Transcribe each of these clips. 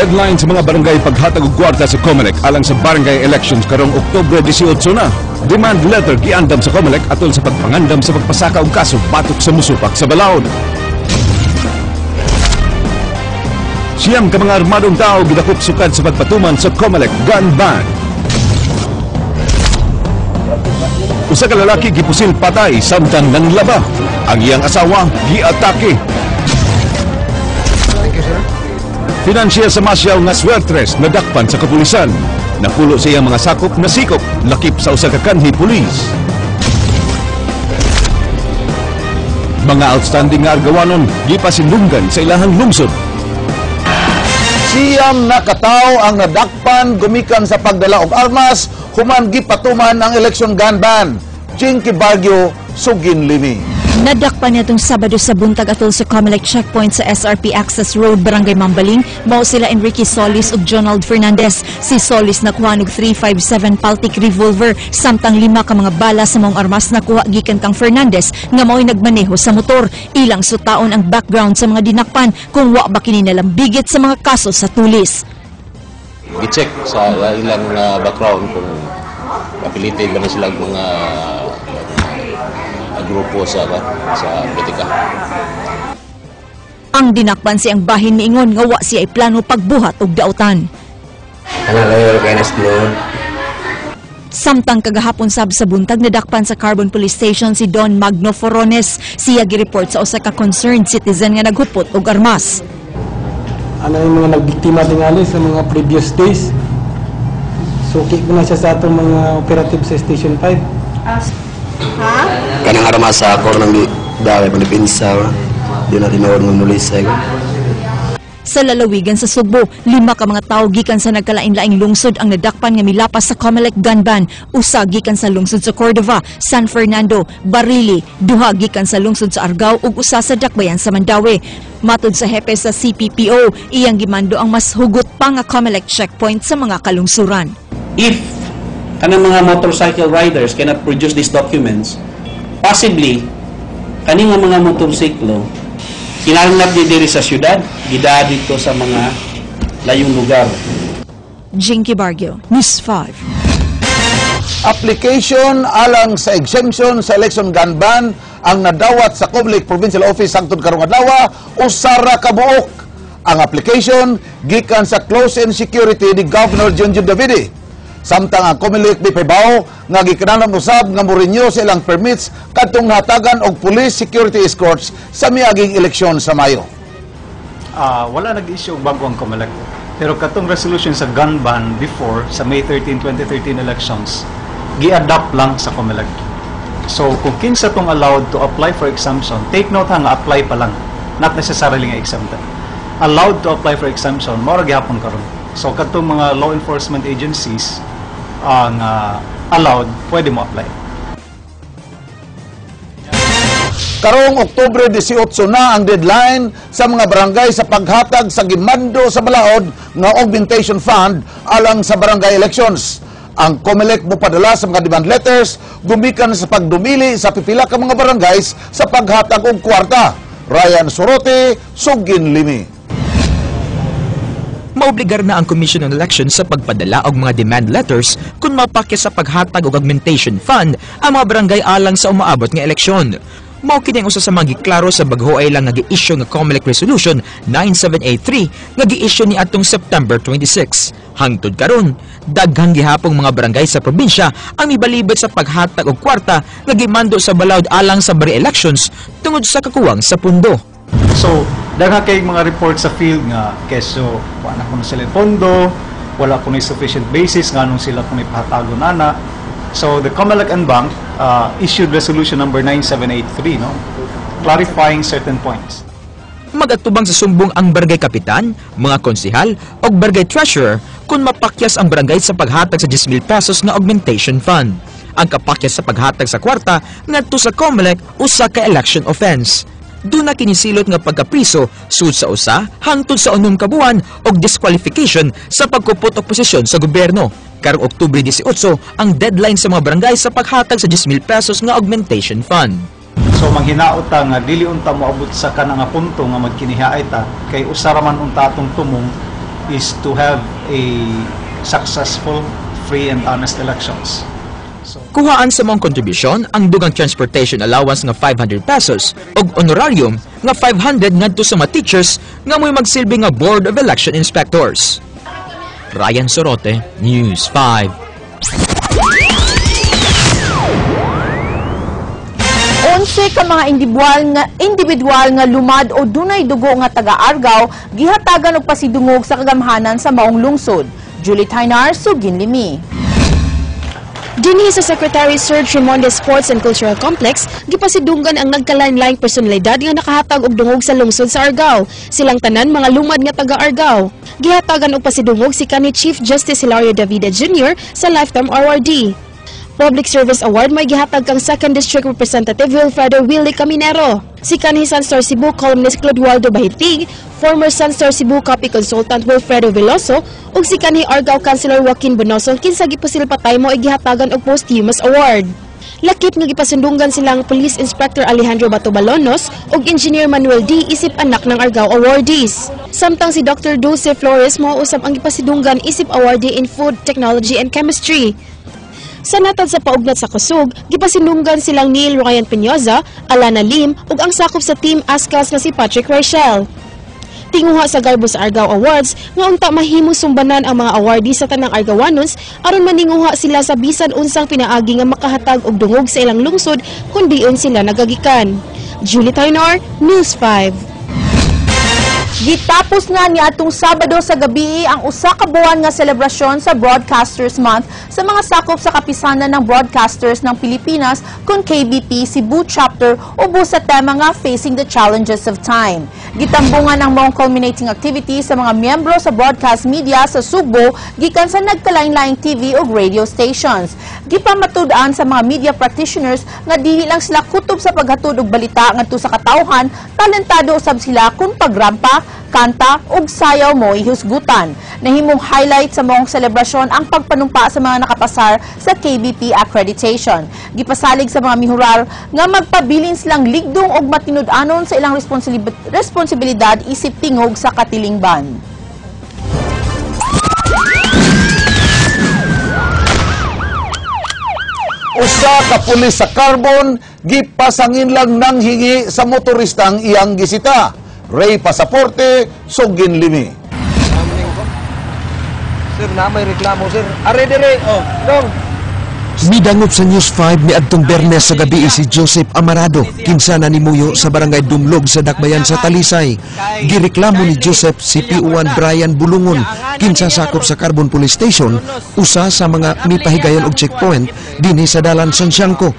Deadline sa mga barangay paghatag og kwarta sa COMELEC alang sa barangay elections karong Oktubre 18 na. Demand letter giandam sa COMELEC atol sa pagpangandam sa pagpasaka og kaso batok sa musupak sa balaod. 9 ka mga armadong tao gidakop sukad sa pagpatuman sa COMELEC gun ban. Usa ka lalaki gipusil patay samtang nanglaba. Ang iyang asawa giatake. Thank you, sir. Financier sa Masyaw nga swertres nadakpan sa kapulisan. Napulo sa iyang mga sakop na sikop lakip sa usa ka kanhi pulis. Mga outstanding nga argawanon gipasinunggan sa ilahang lungsod. 9 na katawo ang nadakpan gumikan sa pagdala og armas human gipatuman ang election gun ban. Jinky Baguio, Sugin Limi. Nadakpan niya itong Sabado sa buntag atol sa COMELEC checkpoint sa SRP Access Road, Barangay Mambaling. Mao sila Enrique Solis ug Jonald Fernandez. Si Solis nakuha og 357 Paltic revolver samtang 5 ka mga bala sa maong armas nakuha gikan kang Fernandez nga mao'y nagmaneho sa motor. Ilang sutaon ang background sa mga dinakpan kung wa ba kini nalambigit sa mga kaso sa tulis. Gi-check sa ilang background kung affiliated ba na silang mga grupo sa politika. Ang dinakpan siyang bahin miingon nga wa siya ay plano pagbuhat og dautan. Samtang kagahapon sab sa buntag nadakpan sa Carbon Police Station si Don Magno Forones. Siya gireport sa usa ka concerned citizen nga naghupot og armas. Ano yung mga nagbiktima tingali sa mga previous days. Suki ko na siya sa atong mga operative sa Station 5. Kanang armas sa ako nang daway panipinsa, di na tinuod ng nulis sa. Sa lalawigan sa Sugbo, 5 ka mga tawo gikan sa nagkalain-laing lungsod ang nadakpan nga milapas sa COMELEC gun ban. Usa gikan sa lungsod sa Cordova, San Fernando, Barili, 2 gikan sa lungsod sa Argao ug usa sa Dakbayan sa Mandaue. Matod sa hepe sa CPPO, iyang gimando ang mas hugot pa nga COMELEC checkpoint sa mga kalungsuran. If kanang mga motorcycle riders cannot produce these documents, possibly kani nga mga motorsiklo kinahanglan diri sa syudad, gida dito sa mga layong lugar. Jinky Bargio, News 5. Application alang sa exemption sa election gun ban ang nadawat sa COMELEC Provincial Office hangtod karong adlaw, usa ra ka buok. Ang application gikan sa Close and Security ni Governor Junjun Davide. Samtang ang COMELEC mipahibaw nga gikinahanglan usab nga mo-renew sa ilang permits kadtong nahatagan og police security escorts sa miaging eleksyon sa Mayo. Wala nag-issue og bago ang COMELEC. Pero katong resolution sa gun ban before sa May 13, 2013 elections, gi-adopt lang sa COMELEC. So kung kinsa tong allowed to apply for exemption, take note ha nga apply pa lang, not necessarily nga exempted. Allowed to apply for exemption, mao ra gihapon karon. So katong mga law enforcement agencies ang allowed, pwede mo apply. Karong Oktubre 18 na ang deadline sa mga barangay sa paghatag sa gimando sa balaod nga augmentation fund alang sa barangay elections. Ang COMELEC mopadala sa mga demand letters gumikan sa pagdumili sa pipila ka mga barangays sa paghatag og kwarta. Ryan Sorote, Sugin Limi. Maobligar na ang Commission on Elections sa pagpadala og mga demand letters kung mapakya sa paghatag og augmentation fund ang mga barangay alang sa umaabot nga eleksyon. Mao kini ang usa sa mga giklaro sa bag-oay lang nga gi-issue nga COMELEC Resolution 9783 nga gi-issue ni atong September 26. Hangtod karon, daghang gihapong mga barangay sa probinsya ang mibalibad sa paghatag og kwarta nga gimando sa balaod alang sa barangay elections tungod sa kakuwang sa pundo. So, daghan kay mga report sa field nga keso wala kuno sila pondo, wala kuno sufficient basis nganong sila kuno ipahatagon ana. So, the COMELEC en banc issued resolution number 9783, no, clarifying certain points. Magatubang sa sumbong ang barangay kapitan, mga konsehal o barangay treasurer kung mapakyas ang barangay sa paghatag sa 10,000 pesos nga augmentation fund. Ang kapakyas sa paghatag sa kwarta ngadto sa COMELEC usa ka election offense. Doon na kinisilot nga pagkapriso sud sa usa hangtod sa 6 ka buwan og disqualification sa pagkupot og posisyon sa gobyerno. Karong Oktubre 18 ang deadline sa mga barangay sa paghatag sa 10,000 pesos nga augmentation fund. So manghinaot ta nga dili unta moabot sa kana nga punto nga magkinihaay ta kay usa ra man unta atong tumong is to have a successful, free and honest elections. So, Kuhaan sa maong kontribusyon ang dugang transportation allowance nga 500 pesos ug honorarium nga 500 ngadto sa mga teachers nga mo'y magsilbi nga Board of Election Inspectors. Ryan Sorote, News 5. 11 ka mga individual nga lumad o dunay dugo nga taga-Argao gihatagan og pasidungog sa kagamhanan sa maong lungsod. Julie Tainar, Sugin Limi. Dinhi sa Secretary Serge Raymonde Sports and Cultural Complex, gipasidunggan ang nagkalain-laing personalidad nga nakahatag og dungog sa lungsod sa Argao. Silang tanan mga lumad nga taga Argao. Gihatagan og pasidungog si kanhi Chief Justice Hilario Davida Jr. sa Lifetime Awardee. Public Service Award may gihatag kang 2nd District Representative Wilfredo Willie Caminero. Si kanhi Sunstar Cebu columnist Clodualdo Bahitig, former Sunstar Cebu copy consultant Wilfredo Veloso, ug si kanhi Argao Councilor Joaquin Bonoson kinsa gipasilpatay mo ay gihatagan og posthumous award. Lakip nga gipasundunggan silang Police Inspector Alejandro Batobalonos ug Engineer Manuel D. isip anak ng Argao awardees. Samtang si Dr. Dulce Flores mao usab ang gipasidunggan isip awardee in Food Technology and Chemistry. Sa natad sa paugnat sa kusog, gipasinunggan silang Neil Ryan Peñoza, Alana Lim ug ang sakop sa Team Ascas nga si Patrick Rachel. Tinguha sa garbo sa Argao Awards nga unta mahimong sumbanan ang mga awardee sa tanang Argawanons aron maninguha sila sa bisan unsang pinaagi nga makahatag og dungog sa ilang lungsod kun diin sila nagagikan. Julie Tainar, News 5. Gitapos na ni atong Sabado sa gabi ang usa ka buwan nga selebrasyon sa Broadcasters Month sa mga sakop sa kapisanan ng Broadcasters ng Pilipinas kun KBP Cebu Chapter ubos sa tema nga Facing the Challenges of Time. Gitambungan ang maong culminating activity sa mga miyembro sa broadcast media sa Sugbo gikan sa nagkalain-laing TV ug radio stations. Gipamatud-an sa mga media practitioners nga dili lang sila kutob sa paghatod og balita ngadto sa katawhan, talentado usab sila kun pagrampa, kanta ug sayaw mo ihusgutan. Nahimong highlight sa maong selebrasyon ang pagpanumpa sa mga nakapasar sa KBP accreditation. Gipasalig sa mga mihurar nga magpabilin silang ligdong og matinud-anon sa ilang responsibilidad isip tingog sa katilingban. Usa ka pulis sa Carbon gipasangin lang nang hingi sa motoristang iyang gisita. Ray Pasaporte, Sugin Limi. Sir, na may reklamo, sir. Are dire, oh, dong. Midangop sa News 5 ni adtong Bernes sa gabi si Joseph Amarado, kinsa na nimuyo sa barangay Dumlog sa Dakbayan sa Talisay. Gireklamo ni Joseph si PO1 Brian Bulungon, kinsa sakop sa Carbon Police Station, usa sa mga mipahigayon og checkpoint dinhi sa dalan Sanciangco.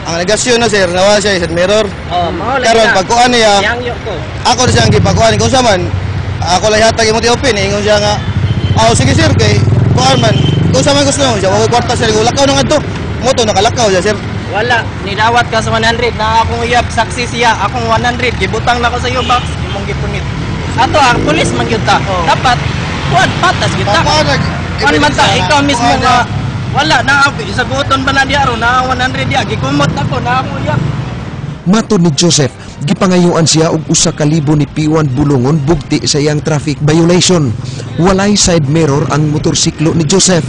Ang negasyon na sir, nawala siya sa mirror. Oh, Karon pagkuan niya, ako na siyang gipagkuan kung sa man, ako lang hatag imong tiopin, ingon siya nga, "Oh, sige sir, kay kuan man, kung sa man gusto mo siya, wa kwarta sir, lakaw na ngadto." Moto nakalakaw siya sir. Wala, nidawat ka sa 100 na akong uyab, saksi siya, akong 100 gibutang na ko sa iyo box, imong gipunit. Ato ang pulis man gyud ta. Dapat kuan patas gyud ta. Kuan man ta, ikaw mismo nga wala na sa buoton ba na diya ron na 100 diya gikumot ako na akong uyab. Matod ni Joseph, gipangayuan siya og 1,000 ni P1 Bulungon bugti sa iyang traffic violation. Walay side mirror ang motorsiklo ni Joseph.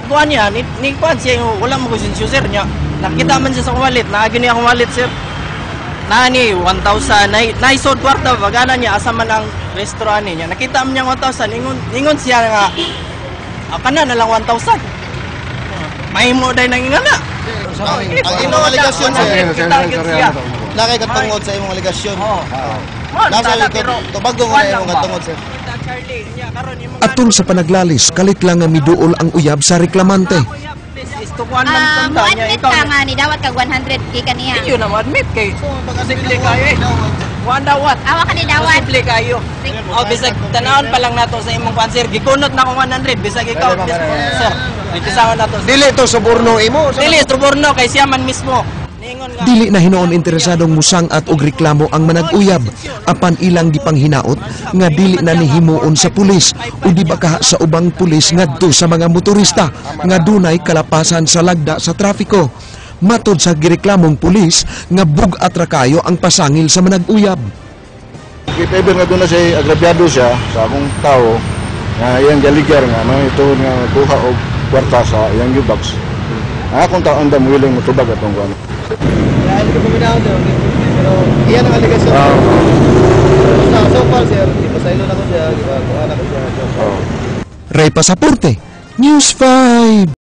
Kuan niya, ni kuan siya wala mo konsensyo sir niya. Nakita man siya sa wallet, naagi niya akong wallet sir. Nani 1,000 na isod kwarta bagana niya asa man ang restaurant niya. Nakita man niya 1,000 ingon siya nga kana na lang 1,000. Mahimo day nang ingana. Ang imong aligasyon sir. Nakay katungod sa imong aligasyon. Nasa tubago ko na imong katungod sir. Atol sa panaglalis, kalit lang nga miduol ang uyab sa reklamante. Mo-admit ka nga ni dawat kag 100 kay kaniya. Iyo na mo-admit kay simple kayo eh. Kuan dawat. Awa ka ni dawat. Simple kayo. Oh, bisag tanawon pa lang nato sa imong kuan sir. Gikunot na ko 100 bisag ikaw mismo sir. Nagkisaon nato. Dili to suborno imo. Dili suborno kay siya man mismo. Dili na hinuon interesadong musang at og reklamo ang manag-uyab apan ilang gipanghinaot nga dili na nihimuon sa pulis o di ba kaha sa ubang pulis ngadto sa mga motorista nga dunay kalapasan sa lagda sa trapiko. Matod sa gireklamong pulis nga bug-at ra kayo ang pasangil sa manag-uyab. If ever nga doon na siya, agrabyado siya sa akong tao, nga iyang galigar nga, no, ito nga kuha og kwarta sa iyang U-box. Ang akong tao andam willing motubag atong kuan. Kaya ko paminaw sir, pero iyan ang alegasyon. So far sir, ipasaylo na ko siya, gipakuha na ko siya. Ray Pasaporte, News 5.